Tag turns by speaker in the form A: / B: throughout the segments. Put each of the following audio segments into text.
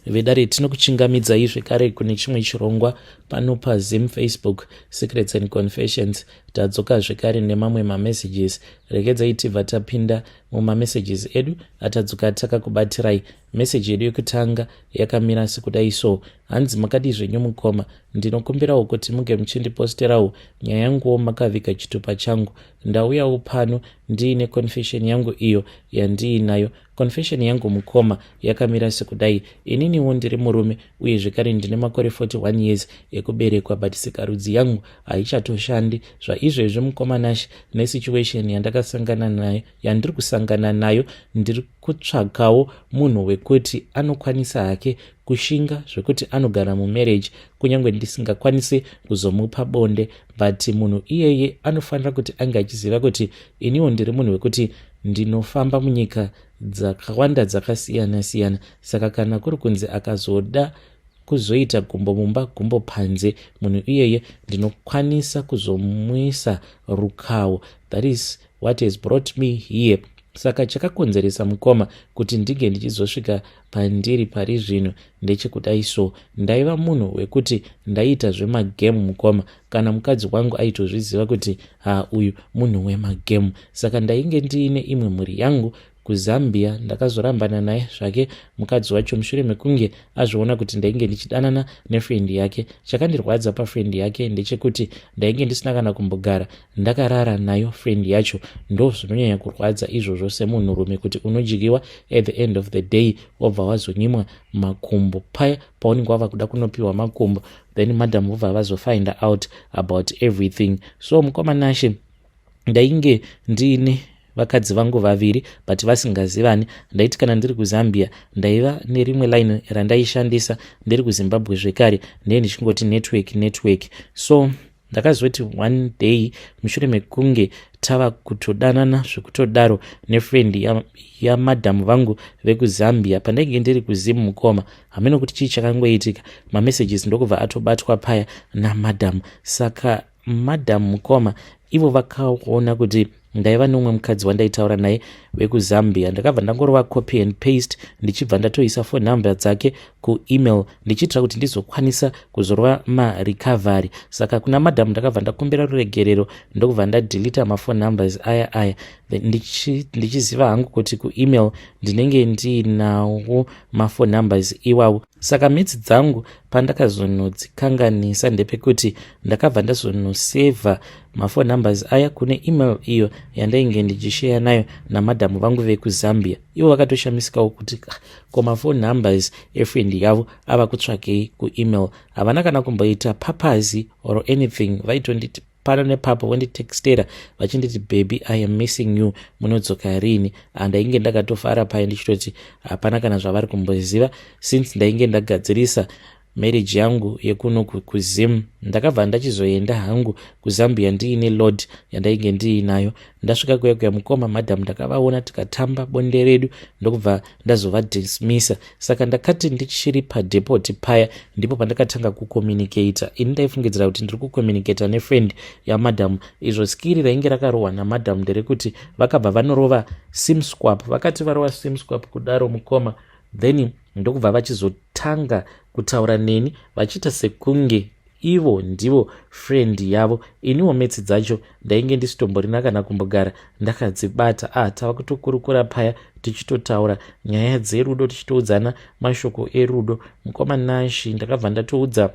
A: Vedare, tinokuchingamidzai zvekare kune chimwe chirongwa pano paZim Facebook Secrets and Confessions. Tadzoka zvekare nemamwe mamessages. Regedzai tibva tapinda mumamessages edu atadzoka takakubatirai. Meseji yedu yekutanga yakamira sekudai so. Hanzi, "Makadii zvenyu mukoma? Ndinokumbirawo kuti muge muchindiposterawo nyaya yanguwo makaviga chitupa changu. Ndauyawo pano ndiine confession yangu iyo yandiinayo. Confession yangu, mukoma, yakamira sekudai. Ininiwo ndiri murume uye zvekare ndine makore 41 years ekuberekwa, but sikarudzi yangu haichatoshandi zvaizvezvi, mukoma Nash. Nesituation yandakasangana nayo, yandiri kusangana nayo, ndiri kutsvakawo munhu wekuti anokwanisa hake kushinga zvekuti anogara mumarriage kunyange ndisingakwanisi kuzomupa bonde, but munhu iyeye anofanira kuti ange achiziva kuti iniwo ndiri munhu wekuti ndinofamba munyika dzakawanda dzakasiyana-siyana. Saka kana kuri kunzi akazoda kuzoita gumbo mumba, gumbo panze, munhu iyeye ndinokwanisa kuzomuisa rukawo. That is what has brought me here. Saka chakakonzeresa, mukoma, kuti ndinge ndichizosvika pandiri pari zvino ndechekudai so. Ndaiva munhu wekuti ndaiita zvemagemu, mukoma. Kana mukadzi wangu aitozviziva kuti ha, uyu munhu wemagemu. Saka ndainge ndiine imwe mhuri yangu kuZambia. Ndakazorambana naye zvake mukadzi wacho mushure mekunge azviona kuti ndainge ndichidanana nefriend yake. Chakandirwadza pafriend yake ndechekuti ndainge ndisina kana kumbogara ndakarara nayo friend yacho. Ndo zvinonyanya kurwadza izvozvo semunhurume, kuti unodyiwa, at the end of the day wobva wazonyimwa makumbo. Paya paunenge wava kuda kunopiwa makumbo, then madam vobva vazofind out about everything. So mukoma Nashe, ndainge ndiine vakadzi vangu vaviri, but vasingazivani. Ndaiti kana ndiri kuZambia ndaiva nerimwe line randaishandisa, ndiri kuZimbabwe zvekare ndee ndichingoti network network. So ndakazoti one day, mushure mekunge tava kutodanana zvekutodaro nefriend yamadhamu ya vangu vekuZambia, pandainge ndiri kuZimu, mukoma, hameno kuti chii chakangoitika, mamessages ndokubva atobatwa paya namadhamu. Saka madhamu, mukoma, ivo vakaona kuti ndaiva neumwe mukadzi wandaitaura naye wekuZambia. Ndakabva ndangorova copy and paste, ndichibva ndatoisa phone number dzake kuemail, ndichiitira kuti ndizokwanisa kuzorova marecovery. Saka kuna madhamu ndakabva ndakumbira ruregerero, ndokubva ndadelita maphone numbers aya aya, ndichiziva hangu kuti kuemail ndinenge ndiinawo maphone numbers iwawo. Saka maths dzangu pandakazonodzikanganisa ndepekuti ndakabva ndazonosevha maphone numbers aya kune email iyo yandainge ndichisheya nayo namadhamu vangu vekuZambia. Ivo vakatoshamisikawo kuti ah, ko maphone numbers efriend yavo ava kutsvakei kuemail? Havana kana kumboita papazi or anything. Vaitonditi pano nepapo vonditextera vachinditi, 'Baby, I am missing you, munodzoka rini?' Handainge ndakatofara paya, ndichitoti hapana kana zvavari kumboziva since ndainge ndagadzirisa marriage yangu yekuno kuZim. Ndakabva ndachizoenda hangu kuZambia ndiine load yandainge ndiinayo. Ndasvika kuya kuya, mukoma, madhamu ndakavaona, tikatamba bonde redu, ndokubva ndazovadismissa. Saka ndakati ndichiri padepot paya, ndipo pandakatanga kucommunicata. Ini ndaifungidzira kuti ndiri kucommunicata nefriend yamadhamu. Izvo skiri rainge rakarohwa namadhamu nderekuti vakabva vanorova SIM swap. Vakati varova SIM swap kudaro, mukoma, then ndokubva vachizotanga kutaura neni vachiita sekunge ivo ndivo friend yavo. Iniwo maths dzacho ndainge ndisitomborina kana kumbogara ndakadzibata. Ah, tava kutokurukura paya, tichitotaura nyaya dzerudo, tichitoudzana mashoko erudo. Mukoma Nashi, ndakabva ndatoudza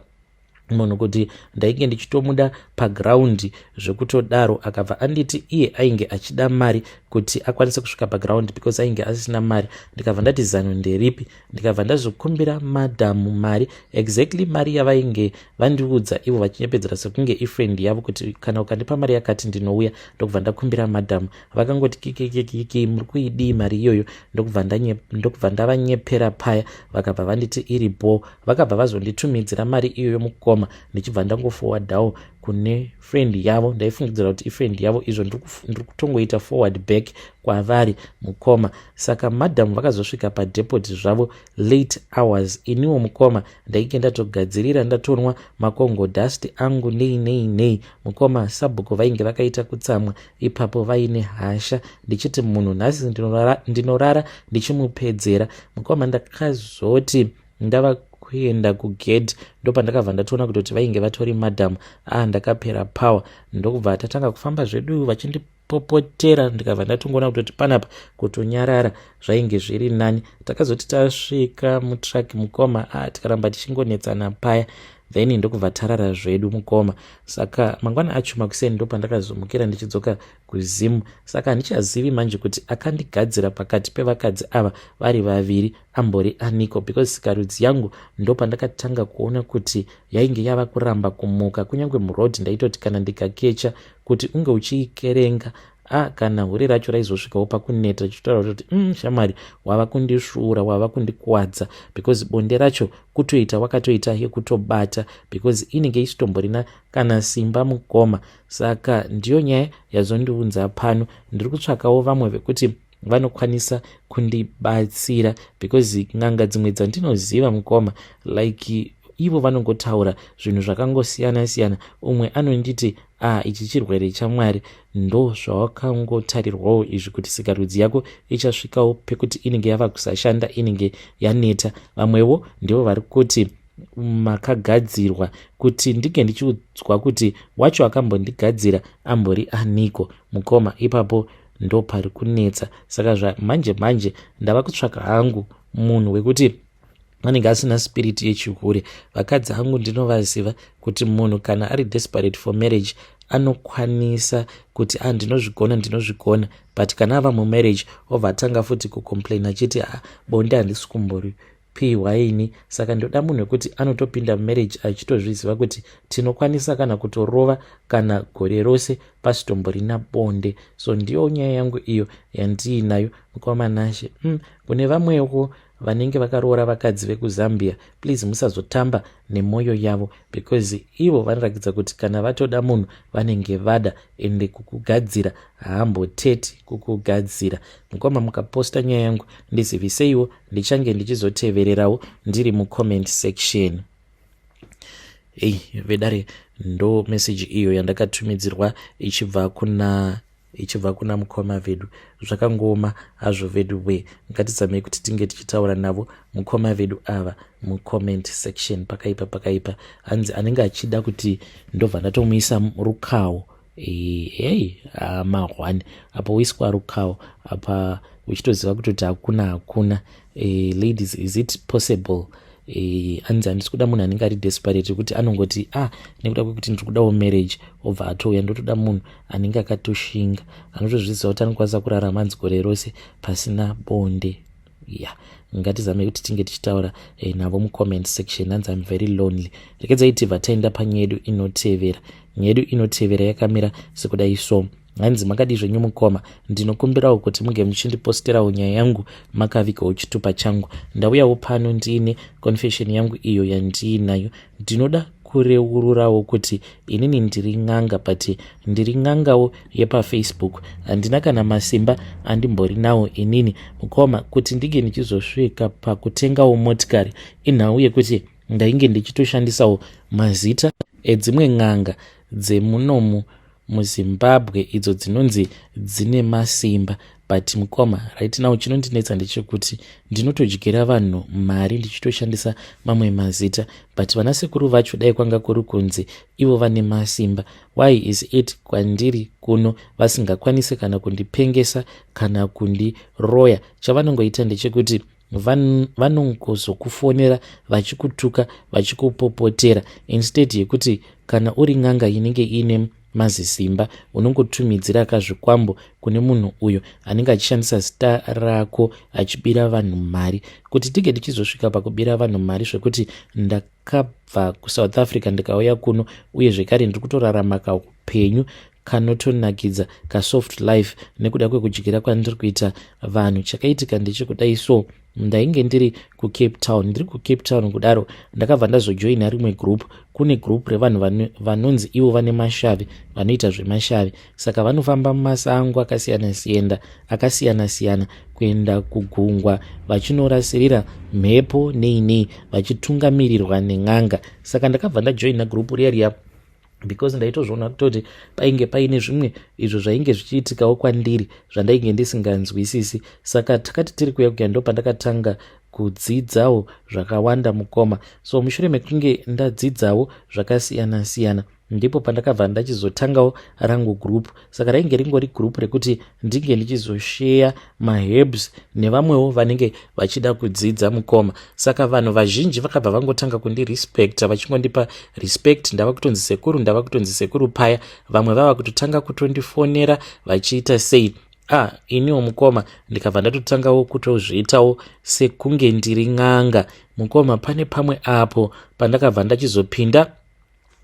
A: munhu kuti ndainge ndichitomuda pagraundi zvekutodaro. Akabva anditi iye ainge achida mari kuti akwanise kusvika pagraundi because ainge asina mari. Ndikabva ndati zano nderipi? Ndikabva ndazokumbira madhamu mari, exactly mari yavainge vandiudza ivo vachinyepedzera sekunge ifriend yavo, kuti kana ukandipa mari yakati ndinouya. Ndokubva ndakumbira madhamu. Vakangoti, "Kikikikiki, muri kuidii mari iyoyo?" Ndokubva ndavanyepera paya. Vakabva vanditi iri bo. Vakabva vazonditumidzira mari iyoyo, mukoma, ndichibva ndangoforwardawo kune friend yavo. Ndaifungidzira kuti ifriend yavo, izvo ndiri kutongoita forward back kwavari, mukoma. Saka madhamu vakazosvika padepot zvavo late hours. Iniwo, mukoma, ndainge ndatogadzirira, ndatonwa makongo dust angu, nei nei nei. Mukoma, sabhuku vainge vakaita kutsamwa ipapo, vaine hasha, ndichiti munhu nhasi ndinorara ndichimupedzera. Mukoma, ndakazoti Ndava kuenda kugedhi ndopandakabva ndatoona kutoti vainge vatori madam. Ah, ndakapera power, ndokubva tatanga kufamba zvedu vachindipopotera, ndikabva ndatongoona kutoti panapa kutonyarara zvainge zviri nani. Takazoti tasvika mutruck, mukoma, ah, tikaramba tichingonetsana paya, then ndokubva tarara zvedu, mukoma. Saka mangwana acho makuseni ndopandakazomukira ndichidzoka kuZimu. Saka handichazivi manje kuti akandigadzira pakati pevakadzi ava vari vaviri ambori aniko, because sikarudzi yangu ndopandakatanga kuona kuti yainge yava kuramba kumuka. Kunyange muroad ndaitoti kana ndikakecha kuti unge uchiikerenga, a kana hure racho raizosvikawo pakuneta richitaura kuti, shamwari, wava kundisvuura, wava kundikuwadza," because bonde racho kutoita wakatoita yekutobata, because inenge isitomborina kana simba, mukoma. Saka ndiyo nyaya yazondiunza pano. Ndiri kutsvakawo vamwe vekuti vanokwanisa kundibatsira, because n'anga dzimwe dzandinoziva, mukoma, like ivo vanongotaura zvinhu zvakangosiyana siyana. Umwe anonditi, "A, ichi chirwere chaMwari, ndo zvawakangotarirwawo izvi, kuti sikarudzi yako ichasvikawo pekuti inenge yava kusashanda, inenge yaneta." Vamwewo ndivo vari kuti makagadzirwa. Kuti ndinge ndichiudzwa kuti wacho akambondigadzira ambori aniko, mukoma, ipapo ndo pari kunetsa. Saka zvamanje manje ndava kutsvaka hangu munhu wekuti anenge asina spirit yechihure. Vakadzi hangu ndinovaziva kuti munhu kana ari desperate for marriage anokwanisa kuti, "A, ah, ndinozvigona, ndinozvigona," but kana ava mumarriage obva atanga futi kucomplain achiti, "Ah, bonde handisi kumbori piwa ini." Saka ndoda munhu wekuti anotopinda mumarriage achitozviziva kuti tinokwanisa kana kutorova kana gore rose pasitomborina bonde. So ndiyo nyaya yangu iyo yandiinayo, mukoma Nashe. Kune vamwewo vanenge vakaroora vakadzi vekuZambia, please musazotamba nemwoyo yavo, because ivo vanoratidza kuti kana vatoda munhu vanenge vada, ende kukugadzira haamboteti kukugadzira. Mukoma, mukaposta nyaya yangu ndiziviseiwo, ndichange ndichizotevererawo ndiri mucomment section. Ei vedare, ndo meseji iyo yandakatumidzirwa ichibva kuna mukoma vedu. Zvakangooma hazvo vedu we. Ngatizamei kuti tinge tichitaura navo mukoma vedu ava mucomment section. Pakaipa, pakaipa. Hanzi anenge achida kuti ndobva ndatomuisa rukawo. Hei, mahwani apo uiswa rukawo apa uchitoziva kutoti hakuna, hakuna. Ladies, is it possible? Hanzi handisi kuda munhu anenge ari desperate yekuti anongoti, "Ah, nekuda kwekuti ndiri kudawo marriage," obva atouya. Ndotoda munhu anenge akatoshinga, anotozviziva kuti anokwanisa kurarama, hanzi, gore rose pasina bonde. Ya, ngatizamei kuti tinge tichitaura navo mucomment section. Hanzi, "I'm very lonely." Rekedzai tibva taenda panyaya yedu inotevera. Nyaya yedu inotevera yakamira sekudai so. Hanzi, "Makadi zvenyu mukoma? Ndinokumbirawo kuti munge muchindiposterawo nyaya yangu makavigawo chitupa changu. Ndauyawo pano ndiine confession yangu iyo yandiinayo. Ndinoda kureururawo kuti inini ndiri n'anga, but ndiri n'angawo yepaFacebook. Handina kana masimba andimbori nawo inini, mukoma. Kuti ndinge ndichizosvika pakutengawo motikari inhau yekuti ndainge ndichitoshandisawo mazita edzimwe n'anga dzemunomu muZimbabwe idzo dzinonzi dzine masimba. But mukoma, right now chinondinetsa ndechekuti ndinotodyira vanhu mari ndichitoshandisa mamwe mazita, but vanasekuru vacho, dai kwanga kuri kunzi ivo vane masimba, why is it kwandiri kuno vasingakwanisi kana kundipengesa kana kundiroya? Chavanongoita ndechekuti vanongozokufonera vachikutuka, vachikupopotera, instead yekuti kana uri n'anga inenge iine mazisimba unongotumidzira kazvikwambo kune munhu uyo anenge achishandisa zita rako achibira vanhu mari. Kuti tige tichizosvika pakubira vanhu mari zvekuti ndakabva kuSouth Africa ndikauya kuno, uye zvekare ndiri kutorarama kaupenyu kanotonakidza, kasoft life, nekuda kwekudyira kwandiri kuita vanhu. Chakaitika ndechekudai so. Ndainge ndiri kuCape Town. Ndiri kuCape Town kudaro, ndakabva ndazojoina rimwe group. Kune group revanhu vanonzi ivo vane mashavi, vanoita zvemashavi. Saka vanofamba mumasango akasiyana-siyana, akasiyana-siyana, kuenda kugungwa vachinorasirira mhepo nei nei, vachitungamirirwa nen'anga. Saka ndakabva ndajoina group riya riya because ndaitozviona kutoti painge paine zvimwe izvo zvainge zvichiitikawo kwandiri zvandainge ndisinganzwisisi. Saka takati tiri kuya kuya, ndo pandakatanga kudzidzawo zvakawanda mukoma. So mushure mekunge ndadzidzawo zvakasiyana siyana, ndipo pandakabva ndachizotangawo rangu group. Saka rainge ringori group rekuti ndinge ndichizosheya maherbs nevamwewo vanenge vachida kudzidza, mukoma. Saka vanhu vazhinji vakabva vangotanga kundirespecta, vachingondipa respect. Ndava kutonzi sekuru, ndava kutonzi sekuru paya. Vamwe vava kutotanga kutondifonera vachiita sei. Ah, iniwo mukoma ndikabva ndatotangawo kutozviitawo sekunge ndiri n'anga, mukoma. Pane pamwe apo pandakabva ndachizopinda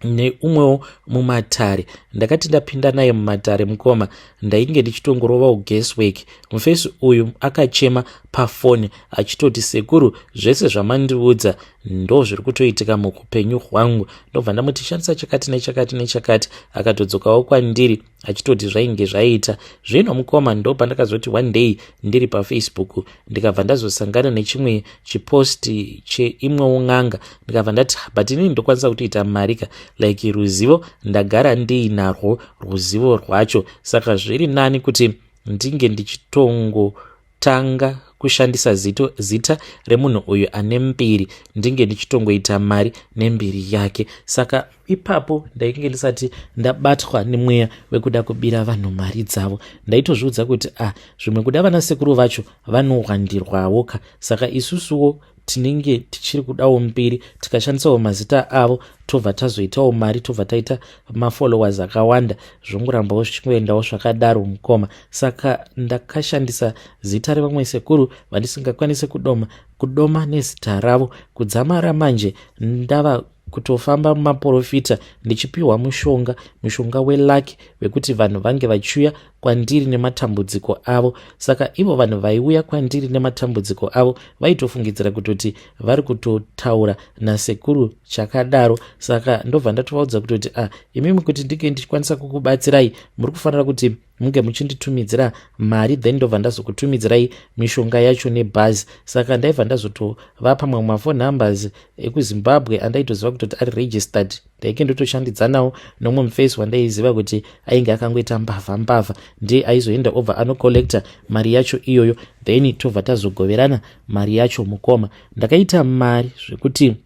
A: neumwewo mumatare. Ndakati ndapinda naye mumatare, mukoma, ndainge ndichitongorovawo guesswork. Mufesi uyu akachema pafoni achitoti, "Sekuru, zvese zvamandiudza ndo zviri kutoitika muupenyu hwangu." Ndobva ndamuti, "Shandisa chakati nechakati nechakati." Akatodzokawo kwandiri achitoti zvainge zvaita. Zvino mukoma, ndo pandakazoti one day ndiri paFacebook, ndikabva ndazosangana nechimwe chipost cheimwewo n'anga. Ndikabva ndati, "But inini ndokwanisa kutoita mari ka. Like ruzivo ndagara ndiinarwo ruzivo rwacho, saka zviri nani kuti ndinge ndichitongotanga kushandisa zito, zita remunhu uyu ane mbiri, ndinge ndichitongoita mari nembiri yake." Saka ipapo ndainge ndisati ndabatwa nemweya wekuda kubira vanhu mari dzavo. Ndaitozviudza kuti, ah, zvimwe kuda vana sekuru vacho vanowandirwawo ka, saka isusuwo tinenge tichiri kudawo mbiri, tikashandisawo mazita avo tobva tazoitawo mari, tobva taita mafollowers akawanda, zvongorambawo zvichingoendawo zvakadaro, mukoma. Saka ndakashandisa zita revamwe sekuru vandisingakwanisi kudoma nezita ravo. Kudzamara manje ndava kutofamba mumaprofita ndichipiwa mushonga, mushonga weluck, wekuti vanhu vange vachiuya kwandiri nematambudziko avo. Saka ivo vanhu vaiuya kwandiri nematambudziko avo vaitofungidzira kutoti vari kutotaura nasekuru chakadaro. Saka ndobva ndatovaudza kutoti, "Ah, imimi, kuti ndinge ndichikwanisa kukubatsirai, muri kufanira kuti munge muchinditumidzira mari, then ndobva ndazokutumidzirai mishonga yacho nebhazi." Saka ndaibva ndazotovapa mamwe maphone numbers ekuZimbabwe andaitoziva kutoti ari registered. Ndainge ndotoshandidzanawo nomwe mufesi wandaiziva kuti ainge akangoita mbavha mbavha, ndiye aizoenda obva anocollecta mari yacho iyoyo, then tobva tazogoverana mari yacho. Mukoma, ndakaita mari zvekuti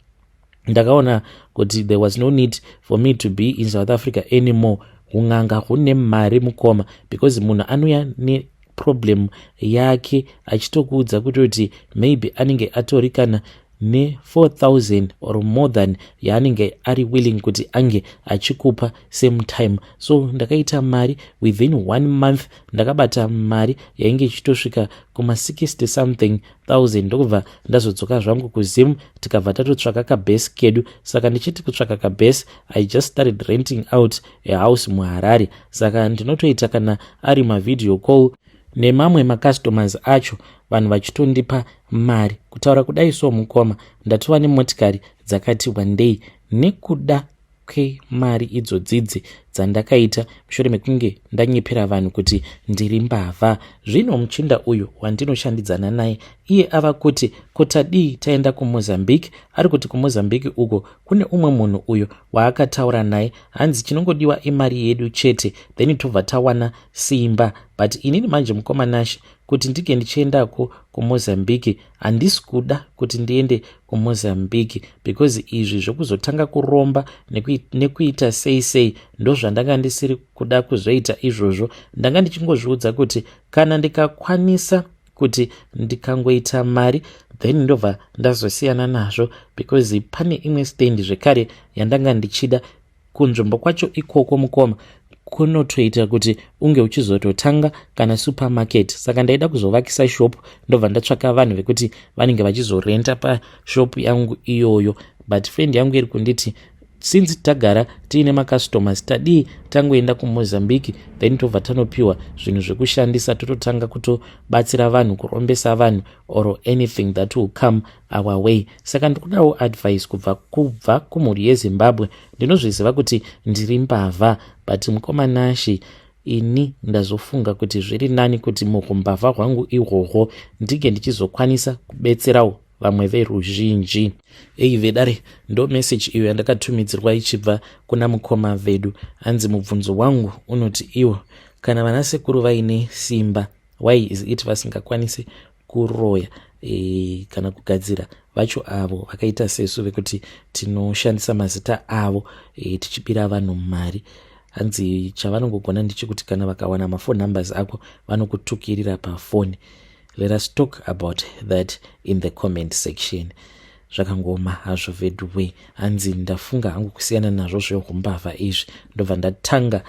A: ndakaona kuti there was no need for me to be in South Africa anymore. Un'anga hune mari, mukoma, because munhu anouya neproblem yake achitokuudza kutoti maybe anenge atori kana ne4000 or more than yaanenge ari willing kuti ange achikupa same time. So ndakaita mari within one month. Ndakabata mari yainge ichitosvika kuma60 something thousand. Ndokubva ndazodzoka zvangu kuZim, tikabva tatotsvaka kabase kedu. Saka ndichiti kutsvaka kabase, I just started renting out a house muHarare. Saka ndinotoita kana ari mavideo call nemamwe macustomers acho, vanhu vachitondipa mari. Kutaura kudai so, mukoma, ndatova nemotikari dzakati wandei nekuda kwemari idzodzidzi dzandakaita mushure mekunge ndanyepera vanhu kuti ndiri mbavha. Zvino muchinda uyu wandinoshandidzana naye, iye ava kuti, "Kotadii taenda kuMozambique?" Ari kuti kuMozambique uko kune umwe munhu uyo waakataura naye, hanzi chinongodiwa imari yedu chete, then tobva tawana simba. But inini manje, mukoma Nashe, kuti ndinge ndichiendako kuMozambique, handisi kuda kuti ndiende kuMozambique, because izvi zvokuzotanga kuromba nekuita sei sei ndo zvandanga ndisiri kuda kuzoita izvozvo. Ndanga ndichingozviudza kuti kana ndikakwanisa kuti ndikangoita mari, then ndobva ndazosiyana nazvo, because pane imwe stand zvekare yandanga ndichida. Kunzvimbo kwacho ikoko, mukoma, kunotoita kuti unge uchizototanga kana supermarket. Saka ndaida kuzovakisa shop, ndobva ndatsvaka vanhu vekuti vanenge vachizorenta pashop yangu iyoyo. But friend yangu iri kunditi, since tagara tiine macustomers, tadii tangoenda kuMozambique, then tobva tanopiwa zvinhu zvekushandisa, tototanga kutobatsira vanhu, kurombesa vanhu or anything that will come our way? Saka ndikudawo advice kubva kumhuri yeZimbabwe. Ndinozviziva kuti ndiri mbavha, but mukoma Nashe, ini ndazofunga kuti zviri nani kuti muumbavha hwangu ihwohwo ndinge ndichizokwanisa kubetserawo vamwe veruzhinji. Ei vedare, ndo meseji iyo yandakatumidzirwa ichibva kuna mukoma vedu. Hanzi, "Mubvunzo wangu unoti iwo, kana vanasekuru vaine simba, why is it vasingakwanisi kuroya?" Kana kugadzira vacho avo vakaita sesu vekuti tinoshandisa mazita avo tichibira vanhu mari. Hanzi chavanongogona ndechekuti kana vakawana maphone numbers ako, vanokutukirira pafoni. Let us talk about that in the comment section. Zvakangoma hazvo veduwe. Hanzi ndafunga hangu kusiyana nazvo zvehumbavha izvi, ndobva ndatanga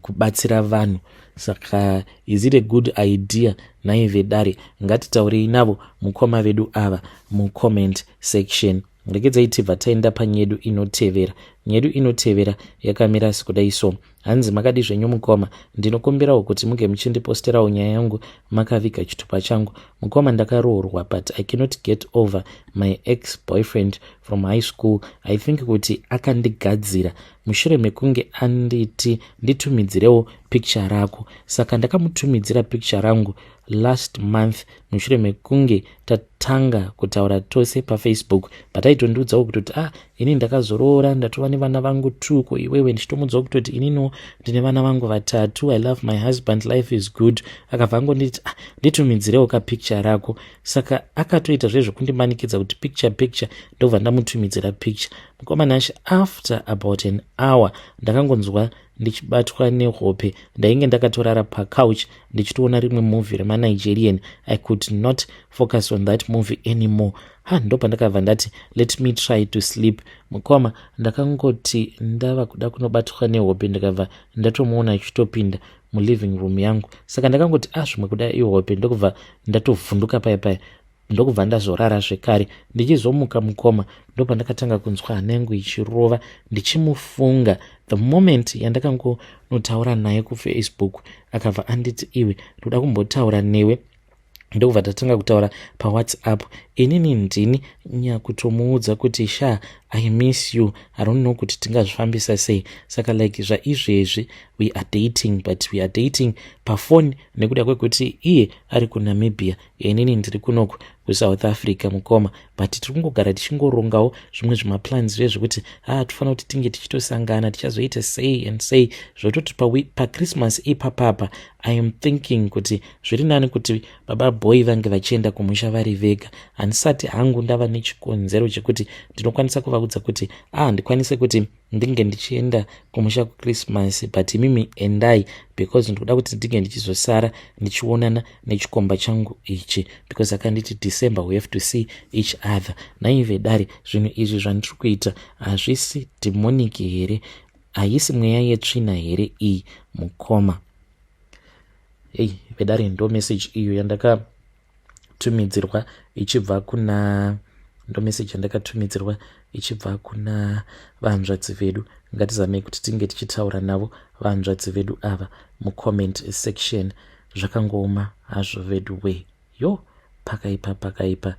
A: kubatsira vanhu. Saka is it a good idea nhai vedare? Ngatitaurei navo mukoma vedu ava mucomment section. Regedzai tibva taenda panyedu inotevera. Nyedu inotevera yakamira sekudai so. Hanzi, "Makadi zvenyu mukoma? Ndinokumbirawo kuti muge muchindiposterawo nyaya yangu makaviga chitupa changu. Mukoma, ndakaroorwa, but I cannot get over my ex boyfriend from high school. I think kuti akandigadzira mushure mekunge anditi nditumidzirewo picture rako. Saka ndakamutumidzira picture rangu last month mushure mekunge tatanga kutaura tose paFacebook, but aitondiudzawo kutoti, 'Ah, ini ndakazoroora, ndatova nevana vangu two. Ko iwewe?' Ndichitomudzawo kutoti inino ndine vana vangu vatatu, I love my husband, life is good. Akabva angonditi, 'Ah, nditumidzirewo kapicture rako.' Saka akatoita zvezvokundimanikidza kuti picture, picture, ndobva ndamutumidzira picture. Mukoma Nashe, after about an hour ndakangonzwa ndichibatwa nehope. Ndainge ndakatorara pacouch ndichitoona rimwe movie remaNigerian. I could not focus on that movie anymore. Ha, ndopandakabva ndati, 'Let me try to sleep.' Mukoma, ndakangoti ndava kuda kunobatwa nehope, ndikabva ndatomuona achitopinda muliving room yangu. Saka ndakangoti, 'Ah, zvimwe kuda ihope.' Ndokubva ndatovhunduka paya paya, ndokubva ndazorara zvekare. Ndichizomuka, mukoma, ndopandakatanga kunzwa hana yangu ichirova ndichimufunga. The moment yandakangonotaura naye kuFacebook, akabva anditi, 'Iwe, ndoda kumbotaura newe.' Ndokubva tatanga kutaura paWhatsApp. Inini ndini nyakutomuudza kuti, 'Sha, I miss you. I don't know kuti tingazvifambisa sei.' Saka like zvaizvezvi we are dating, but we are dating pafoni nekuda kwekuti iye ari kuNamibia, inini ndiri kunoku kuSouth Africa, mukoma. But tiri kungogara tichingorongawo zvimwe zvimaplans zvezvekuti, ha, tofanira kuti tinge tichitosangana, tichazoita sei and sei, zvototi paChristmas ipapapa I am thinking kuti zviri nani kuti baba boy vange vachienda kumusha vari vega. Handisati hangu ndava nechikonzero chekuti ndinokwanisa kuvaudza kuti, 'Ah, handikwanise kuti ndinge ndichienda kumusha kuChristmas, but imimi endai,' because ndikuda kuti ndinge ndichizosara ndichionana nechikomba changu ichi, because akanditi December we have to see each other. Naive dare, zvinhu izvi zvandiri kuita hazvisi demonic here? Haisi mweya yetsvina here iyi, mukoma?" Ei vedare, ndo message iyo yandakatumidzirwa ichibva kuna, ndo message yandakatumidzirwa ichibva kuna vanzvadzi vedu. Ngatizamei kuti tinge tichitaura navo vanzvadzi vedu ava mucomment section. Zvakangooma hazvo vedu we. Yo, pakaipa, pakaipa.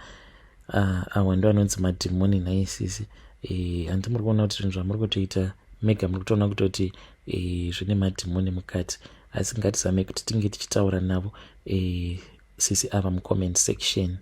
A: Awa ndo anonzi madhimoni naisisi. Handi muri kuona kuti zvinhu zvamuri kutoita mega, muri kutoona kutoti zvine madhimoni mukati? Asi ngatizamei kuti tinge tichitaura navo sisi ava mucomment section.